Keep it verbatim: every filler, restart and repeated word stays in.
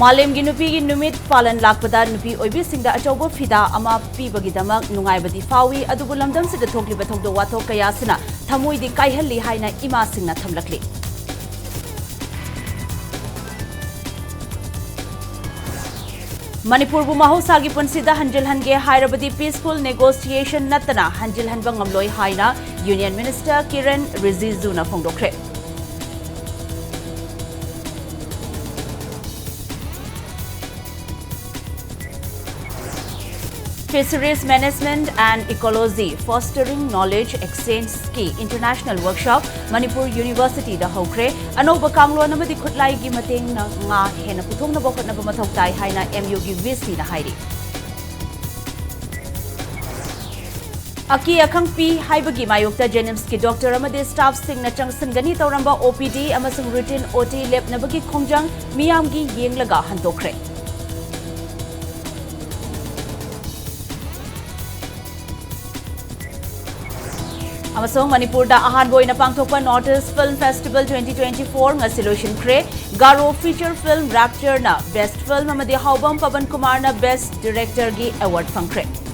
ꯃꯥꯂꯦꯝꯒꯤ ꯅꯨꯄꯤꯒꯤ ꯅꯨꯃꯤꯠ ꯄꯥꯂꯟ ꯂꯥꯛꯄꯗ ꯅꯨꯄꯤ ꯑꯣꯏꯕꯤꯁꯤꯡꯗ ꯑꯆꯧꯕ ꯐꯤꯗꯥ ꯑꯃ ꯄꯤꯕꯒꯤꯗꯃꯛ ꯅꯨꯡꯉꯥꯏꯕꯗꯤ ꯐꯥꯎꯏ, ꯑꯗꯨꯕꯨ ꯂꯝꯗꯝꯁꯤꯗ ꯊꯣꯛꯂꯤꯕ ꯊꯧꯗꯣꯛ ꯋꯥꯊꯣꯛ ꯀꯌꯥꯁꯤꯅ ꯊꯃꯣꯏꯗꯤ ꯀꯥꯏꯍꯜꯂꯤ ꯍꯥꯏꯅ ꯏꯃꯥꯁꯤꯡꯅ ꯊꯝꯂꯛꯂꯤ꯫ ꯃꯅꯤꯄꯨꯔꯕꯨ ꯃꯍꯧꯁꯥꯒꯤ ꯄꯨꯟꯁꯤꯗ ꯍꯟꯖꯤꯜꯍꯟꯒꯦ ꯍꯥꯏꯔꯕꯗꯤ peaceful negotiation ꯅꯠꯇꯅ ꯍꯟꯖꯤꯜꯍꯟꯕ ꯉꯝꯂꯣꯏ ꯍꯥꯏꯅ Union Minister Kiran ꯔꯤꯖꯤꯖꯨꯅ ꯐꯣꯡꯗꯣꯛꯈ꯭ꯔꯦ꯫ Fisheries Management and Ecology Fostering Knowledge Exchange ꯀꯤ international workshop ꯃꯅꯤꯄꯨꯔ University ꯗ ꯍꯧꯈ꯭ꯔꯦ꯫ ꯑꯅꯧꯕ ꯀꯥꯡꯂꯣꯟ ꯑꯃꯗꯤ ꯈꯨꯠꯂꯥꯏꯒꯤ ꯃꯇꯦꯡꯅ ꯉꯥ ꯍꯦꯟꯅ ꯄꯨꯊꯣꯛꯅꯕ ꯍꯣꯠꯅꯕ ꯃꯊꯧ ꯇꯥꯏ ꯍꯥꯏꯅ M U ꯒꯤ V C ꯅ ꯍꯥꯏꯔꯤ꯫ ꯑꯀꯤ ꯑꯈꯪ ꯄꯤ ꯍꯥꯏꯕꯒꯤ ꯃꯥꯌꯣꯛꯇ JNIMS ꯀꯤ doctor ꯑꯃꯗꯤ staff ꯁꯤꯡꯅ ꯆꯪꯁꯤꯟꯒꯅꯤ ꯇꯧꯔꯝꯕ O P D ꯑꯃꯁꯨꯡ routine O T ꯂꯦꯞꯅꯕꯒꯤ ꯈꯣꯡꯖꯪ ꯃꯤꯌꯥꯝꯒꯤ ꯌꯦꯡꯂꯒ ꯍꯟꯗꯣꯛꯈ꯭ꯔꯦ꯫ ꯑꯃꯁꯨꯡ ꯃꯅꯤꯄꯨꯔꯗ ꯑꯍꯥꯟꯕ ꯑꯣꯏꯅ ꯄꯥꯡꯊꯣꯛꯄ North East Film Festival twenty twenty-four ꯉꯁꯤ ꯂꯣꯏꯁꯤꯟꯈ꯭ꯔꯦ꯫ ꯒꯥꯔꯣ feature film Rapture ꯅ best film ꯑꯃꯗꯤ ꯍꯥꯎꯕꯝ ꯄꯕꯟ ꯀꯨꯃꯥꯔꯅ best director ꯒꯤ award ꯐꯪꯈ꯭ꯔꯦ꯫